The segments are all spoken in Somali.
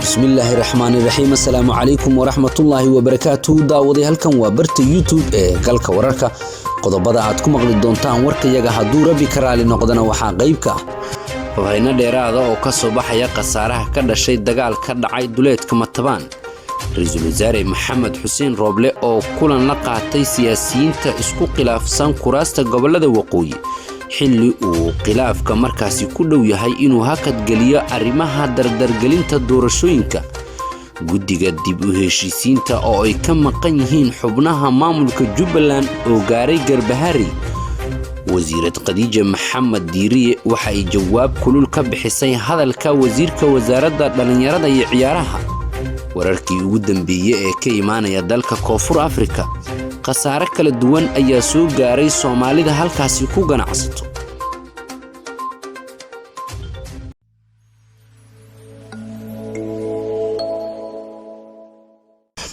Bismillaahi raxmaani raxiim. Assalaamu calaykum waraxmatullaahi wabarakaatuhu. Daawaday, halkan waa barta YouTube ee Galka Wararka. Qodobada aad ku maqli doontaan warkayaga, hadduu Rabbi ka raali noqdana, waxaa qayb ka ah faahfaahinno dheeraada oo ka soo baxaya khasaaraha ka dhashay dagaal ka dhacay duleedka Matabaan, ra-iisul wasaare Maxamed Xuseen Rooble oo kulan la qaatay siyaasiyiinta isku khilaafsan kuraasta gobollada waqooyi, xilli uu khilaafka markaasi ku dhow yahay inuu hakad geliyo arrimaha dardargelinta doorashooyinka, guddiga dib u heshiisiinta oo ay ka maqan yihiin xubnaha maamulka Jubbaland oo gaaray Garbahari, wasiirad Khadiija Maxamed Diiriye waxa ay jawaab kulul ka bixisay hadalka wasiirka wasaaradda dhallinyarada iyo ciyaaraha, wararkii ugu dambeeyey ee ka imaanaya dalka Koonfur Afrika, khasaare kala duwan ayaa soo gaaray Soomaalida halkaasi ku ganacsato.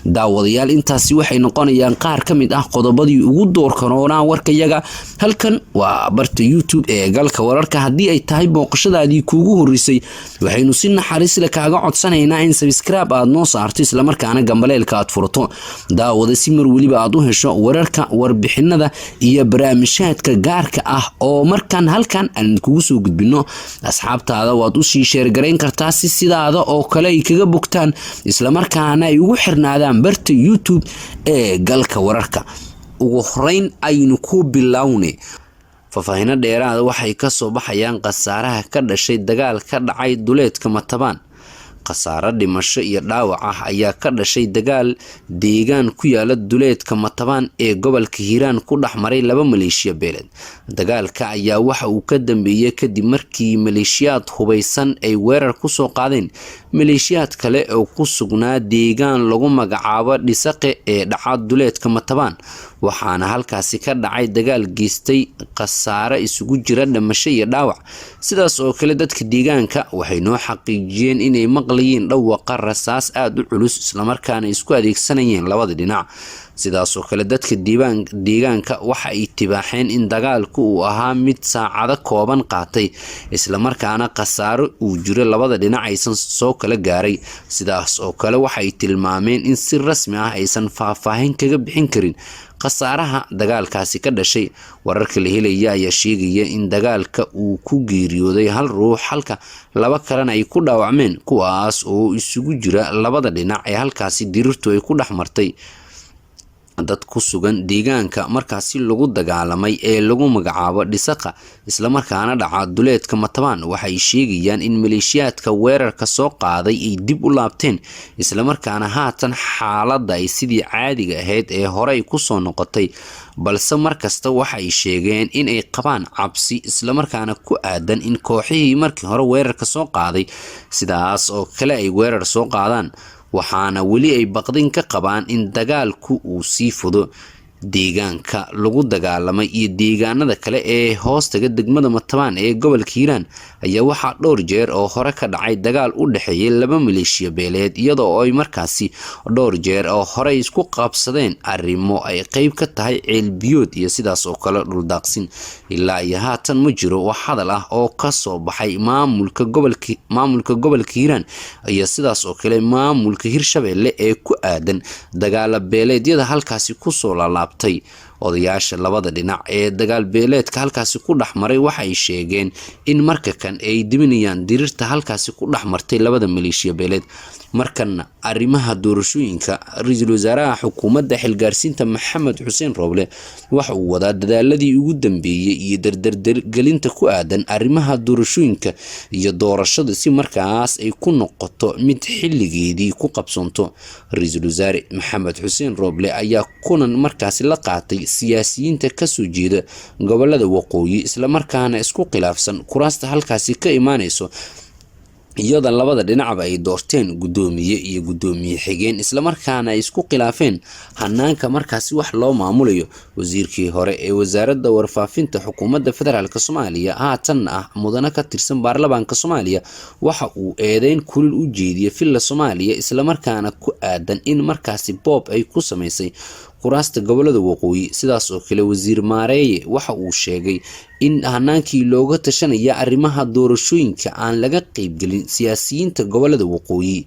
Daawadayaal, intaasi waxay noqonayaan qaar ka mid ah qodobadii ugu doorkanoonaa warkayaga. Halkan waa barta YouTube ee Galka Wararka. Haddii ay tahay booqashadaadii kuugu horreysay, waxaynu si naxariisle kaaga codsanaynaa in subscribe aad noo saarto, islamarkaana gambaleelka aad furato, daawada, si mar weliba aad u hesho wararka, warbixinada iyo barnaamijhaadka gaarka ah oo markaan halkan aan kugu soo gudbino. Asxaabtaada waad usii share garayn kartaa si sidaada oo kale ay kaga bogtaan, islamarkaana ay ugu xirnaadaan barta YouTube ee Galka Wararka. Ugu horeyn aynu ku bilowne, faahfaahino dheeraada waxay kasoo baxayaan khasaaraha ka dhashay dagaal ka dhacay duleedka Matabaan. Khasaaro dhimasho iyo dhaawac ah ayaa ka dhashay dagaal deegaan ku yaala duleedka Matabaan ee gobolka Hiiraan ku dhex maray laba maleeshiya beeleed. Dagaalka ayaa waxa uu ka dambeeyey kadib markii maleeshiyaad hubaysan ay weerar kusoo qaadeen maleeshiyaad kale oo ku sugnaa deegaan lagu magacaabo Dhisaqe ee dhaca duleedka Matabaan, waxaana halkaasi ka dhacay dagaal geystay khasaare isugu jira dhimasho iyo dhaawac. Sidaas oo kale, dadka deegaanka waxay noo xaqiijiyeen inay maqlayeen dhawaqa rasaas aada u culus, islamarkaana isku adeegsanayeen labada dhinac. Sidaasoo kale, dadka deegaanka waxa ay tibaaxeen in dagaalku uu ahaa mid saacado kooban qaatay, islamarkaana khasaaro uu jiro labada dhinac aysan soo kala gaaray. Sidaas oo kale, waxay tilmaameen in si rasmi ah aysan faahfaahin kaga bixin karin khasaaraha dagaalkaasi ka dhashay. Wararka la helaya ayaa sheegaya in dagaalka uu ku geeriyooday hal ruux, halka laba kalena ay ku dhaawacmeen, kuwaas oo isugu jira labada dhinac ee halkaasi dirirtu ay ku dhex martay. Dad ku sugan deegaanka markaasi lagu dagaalamay ee lagu magacaabo Dhisaqa, islamarkaana dhaca duleedka Matabaan, waxay sheegayaan in maleeshiyaadka weerarka soo qaaday ay dib u laabteen, islamarkaana haatan xaaladda ay sidii caadiga ahayd ee horey kusoo noqotay. Balse markasta waxay sheegeen inay qabaan cabsi, islamarkaana ku aadan in kooxihii markii hore weerarka soo qaaday sidaas oo kale ay weerar soo qaadaan, waxaana weli ay baqdin ka qabaan in dagaalku uu sii fudo. Deegaanka lagu dagaalamay iyo deegaanada kale ee hoostaga degmada Matabaan ee gobolka Hiiraan ayaa waxaa dhowr jeer oo hore ka dhacay dagaal u dhexeeyay laba maleeshiya beeleed, iyadoo ay markaasi dhowr jeer oo hore isku qabsadeen arrimo ay qeyb ka tahay ceelbiyood iyo sidaas oo kale dhuldaaqsin. Ilaa iyo haatan ma jiro wax hadal ah oo kasoo baxay maamulka gobolka Hiiraan iyo sidaas oo kale maamulka Hirshabeelle ee ku aadan dagaala beeleedyada halkaasi kusoo laalaabtay. Odayaasha labada dhinac ee dagaal beeleedka halkaasi ku dhex maray waxay sheegeen in marka kan ay diminayaan dirirta halkaasi ku dhex martay labada maleeshiya beeleed. Markanna arrimaha doorashooyinka. Ra-iisul wasaaraha xukuumadda xilgaarsiinta Maxamed Xuseen Rooble waxa uu wadaa dadaaladii ugu dambeeyey iyo dardargelinta ku aadan arrimaha doorashooyinka iyo doorashada, si markaas ay ku noqoto mid xilligeedii ku qabsoonto. Ra-iisul wasaare Maxamed Xuseen Rooble ayaa kulan markaasi la qaatay siyaasiyiinta kasoo jeeda gobolada waqooyi, islamarkaana isku khilaafsan kuraasta halkaasi ka imaaneyso, iyadoo labada dhinacba ay doorteen guddoomiye iyo guddoomiye xigeen, islamarkaana ay isku khilaafeen hanaanka markaasi wax loo maamulayo. Wasiirkii hore ee wasaaradda warfaafinta xukuumadda federaalk Soomaaliya, haatanna ah mudane ka tirsan baarlamaanka Soomaaliya, waxa uu eedeyn kulul u jeediyey Villa Soomaaliya, islamarkaana ku aadan in markaasi boob ay ku sameysay kuraasta gobolada waqooyi. Sidaas oo kale, wasiir Maareeye waxa uu sheegay in hanaankii looga tashanaya arrimaha doorashooyinka aan laga qeybgelin siyaasiyiinta gobolada waqooyi.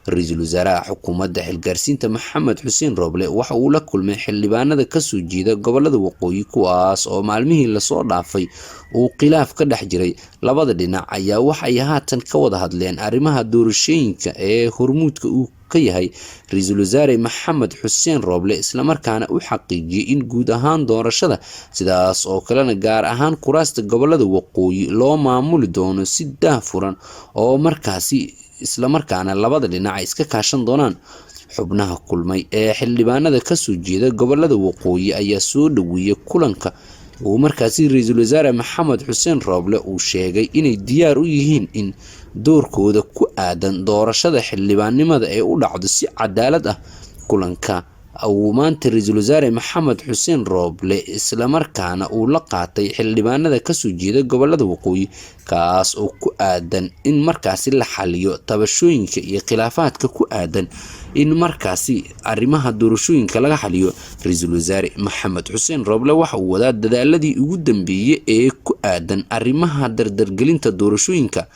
Ra-iisul wasaaraha xukuumadda xilgaarsiinta Maxamed Xuseen Rooble waxa uu la kulmay xildhibaanada kasoo jeeda gobolada waqooyi, kuwaas oo maalmihii lasoo dhaafay uu khilaaf ka dhex jiray. Labada dhinac ayaa waxay haatan ka wada hadleen arrimaha doorashooyinka ee hormuudka uu ka yahay ra-iisul wasaare Maxamed Xuseen Rooble, islamarkaana u xaqiijiyey in guud ahaan doorashada, sidaas oo kalena gaar ahaan kuraasta gobolada waqooyi, loo maamuli doono si daahfuran oo markaasi islamarkaana labada dhinac ay iska kaashan doonaan. Xubnaha kulmay ee xildhibaanada kasoo jeeda gobolada waqooyi ayaa soo dhaweeyey kulanka uu markaasi ra-iisul wasaare Maxamed Xuseen Rooble uu sheegay inay diyaar u yihiin in doorkooda ku aadan doorashada xildhibaannimada ee u dhacdo si cadaalad ah. Kulanka uu maanta ra-iisul wasaare Maxamed Xuseen Rooble islamarkaana uu la qaatay xildhibaanada kasoo jeeda gobolada waqooyi, kaas oo ku aadan in markaasi la xaliyo tabashooyinka iyo khilaafaadka ku aadan in markaasi arrimaha doorashooyinka laga xaliyo. Ra-iisul wasaare Maxamed Xuseen Rooble waxa uu wadaa dadaaladii ugu dambeeyey ee ku aadan arrimaha dardargelinta doorashooyinka.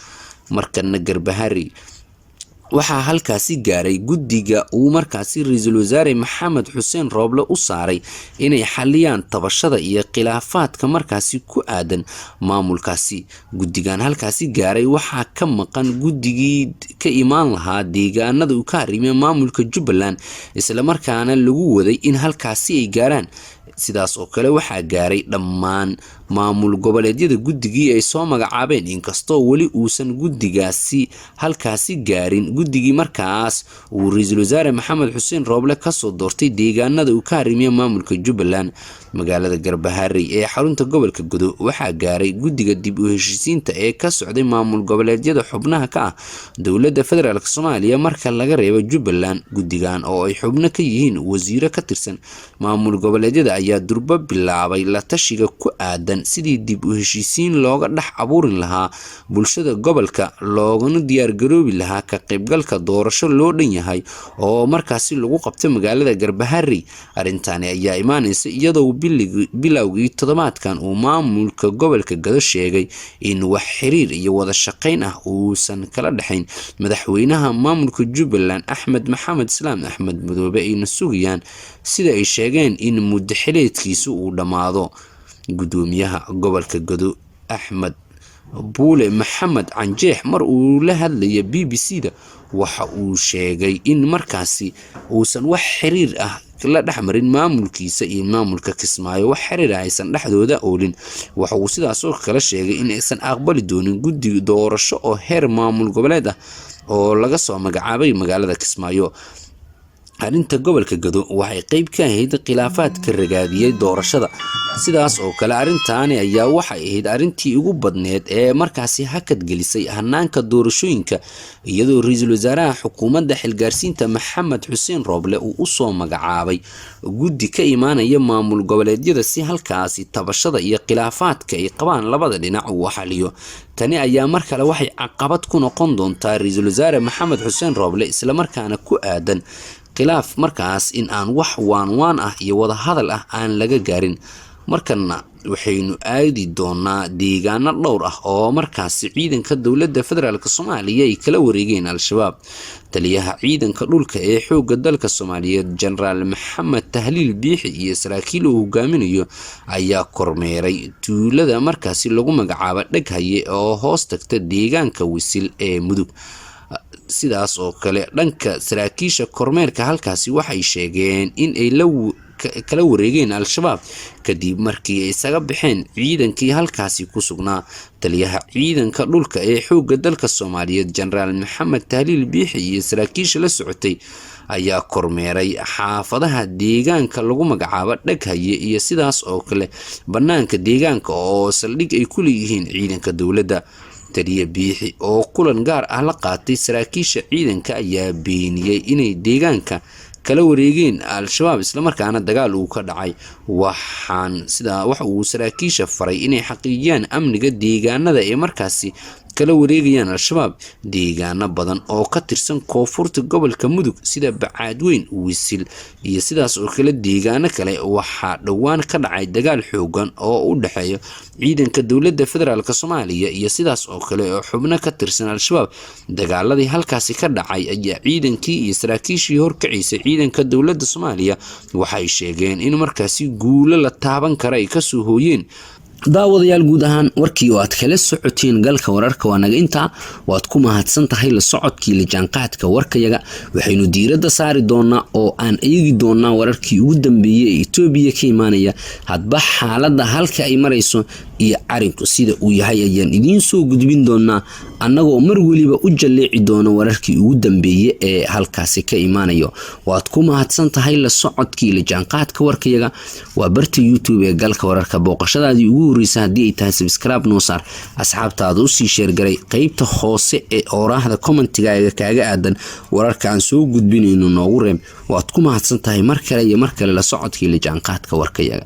Markana Garbahari, waxaa halkaasi gaaray guddiga uu markaasi ra-iisul wasaare Maxamed Xuseen Rooble u saaray inay xaliyaan tabashada iyo khilaafaadka markaasi ku aadan maamulkaasi. Guddigan halkaasi gaaray waxaa ka maqan guddigii ka imaan lahaa deegaanada uu ka harimay maamulka Jubbaland, islamarkaana lagu waday in halkaasi ay gaaraan. Sidaas oo kale waxaa gaaray dhammaan maamul goboleedyada guddigii ay soo magacaabeen, inkastoo weli uusan guddigaasi halkaasi gaarin, guddigii markaas uu ra-iisul wasaare Maxamed Xuseen Rooble kasoo doortay deegaanada uu ka harimiya maamulka Jubbaland. Magaalada Garbaharey ee xarunta gobolka Godo waxaa gaaray guddiga dib u heshiisiinta ee ka socday maamul goboleedyada xubnaha ka ah dowladda federaalk Soomaaliya marka laga reebo Jubbaland. Guddigan oo ay xubno ka yihiin wasiiro ka tirsan maamul goboleedyada ayaa durbo bilaabay la tashiga ku aadan sidii dib u heshiisiin looga dhex abuuri lahaa bulshada gobolka, loogana diyaargaroobi lahaa ka qaybgalka doorasho loo dhan yahay oo markaasi lagu qabto magaalada Garbaharey. Arrintani ayaa imaaneysa iyadoo bilowgii toddobaadkan uu maamulka gobolka Gado sheegay in wax xiriir iyo wada shaqeyn ah uusan kala dhexayn madaxweynaha maamulka Jubbaland Axmed Maxamed Islaam Axmed Madoobe, ayna sugayaan, sida ay sheegeen, in muddo xileedkiisu uu dhammaado. Gudoomiyaha gobolka Gado Axmed Buule Maxamed Canjeex, mar uu la hadlaya BBC da, waxa uu sheegay in markaasi uusan wax xiriir ah la dhexmarin maamulkiisa iyo maamulka Kismaayo, wax xiriir ah aysan dhexdooda oolin. Waxa uu sidaasoo kale sheegay in aysan aqbali doonin guddi doorasho oo heer maamul goboleed ah oo laga soo magacaabay magaalada Kismaayo. Arrinta gobolka Gado waxay qeyb ka ahayd khilaafaadka ragaadiyey doorashada. Sidaas oo kale arrintaani ayaa waxay ahayd arrintii ugu badneed ee markaasi hakad gelisay hanaanka doorashooyinka, iyadoo ra-iisul wasaaraha xukuumadda xilgaarsiinta Maxamed Xuseen Rooble uu usoo magacaabay guddi ka imaanaya maamul goboleedyada si halkaasi tabashada iyo khilaafaadka ay qabaan labada dhinac uu xaliyo. Tani ayaa mar kale waxay caqabad ku noqon doontaa ra-iisul wasaare Maxamed Xuseen Rooble, islamarkaana ku aadan khilaaf markaas in aan wax waanwaan ah iyo wadahadal ah aan laga gaarin. Markana waxaynu aadi doonaa deegaano dhowr ah oo markaasi ciidanka dowladda federaalk Soomaaliya ay kala wareegeen Al-Shabaab. Taliyaha ciidanka dhulka ee xoogga dalka Soomaaliyeed, Jenaraal Maxamed Tahliil Biixi, iyo saraakiil uu hogaaminayo ayaa kormeeray tuulada markaasi lagu magacaabo Dheghaye oo hoos tagta deegaanka Wisil ee Mudug. Sidaas oo kale dhanka saraakiisha kormeerka halkaasi waxay sheegeen in ay la kala wareegeen Al-Shabaab kadib markii ay isaga baxeen ciidankii halkaasi ku sugnaa. Taliyaha ciidanka dhulka ee xoogga dalka Soomaaliyeed, Jenaraal Maxamed Tahliil Biixi, iyo saraakiisha la socotay ayaa kormeeray xaafadaha deegaanka lagu magacaabo Dheghaye iyo sidaas oo kale bannaanka deegaanka oo saldhig ay ku leeyihiin ciidanka dowladda. Taliya Biixi oo kulan gaar ah la qaatay saraakiisha ciidanka ayaa beeniyey inay deegaanka kala wareegeen Al-Shabaab, islamarkaana dagaal uu ka dhacay. Waxaan sidaa waxa uu saraakiisha faray inay xaqiijiyaan amniga deegaanada ee markaasi Kala wareegayaan Al-Shabaab deegaano badan oo ka tirsan koonfurta gobolka Mudug, sida Bacaadweyn, Wisil iyo sidaas oo kale deegaano kale. Waxaa dhowaan ka dhacay dagaal xoogan oo u dhexeeya ciidanka dowladda federaalka Soomaaliya iyo sidaas oo kale oo xubno ka tirsan Al-Shabaab. Dagaaladii halkaasi ka dhacay ayaa ciidankii iyo saraakiishii horkaciisay ciidanka dowladda Soomaaliya waxay sheegeen in markaasi guulo la taaban kara ay kasoo hooyeen. Daawadayaal, guud ahaan warkii oo aad kala socoteen Galka Wararka waa naga intaa. Waad ku mahadsan tahay la socodkii, la jaanqaadka warkayaga. Waxaynu diiradda saari doonaa oo aan eegi doonaa wararkii ugu dambeeyey ee Itoobiya ka imaanaya. Hadba xaaladda halka ay marayso iyo arinku sida uu yahay ayaan idiin soo gudbin doonaa, annagoo mar weliba u jalleeci doono wararkii ugu dambeeye ee halkaasi ka imaanayo. Waad ku mahadsan tahay la socodkii, la jaanqaadka warkayaga. Waa barta YouTube ee Galka Wararka. Booqashadaadii ugu horreysa haddii ay tahay, subscribe noo saar, asxaabtaada usii share garay. Qeybta hoose ee ooraahda commentigaaga kaaga aadan wararka aan soo gudbinayno noogu reeb. Waad ku mahadsan tahay mar kale iyo mar kale la socodkii, la jaanqaadka warkayaga.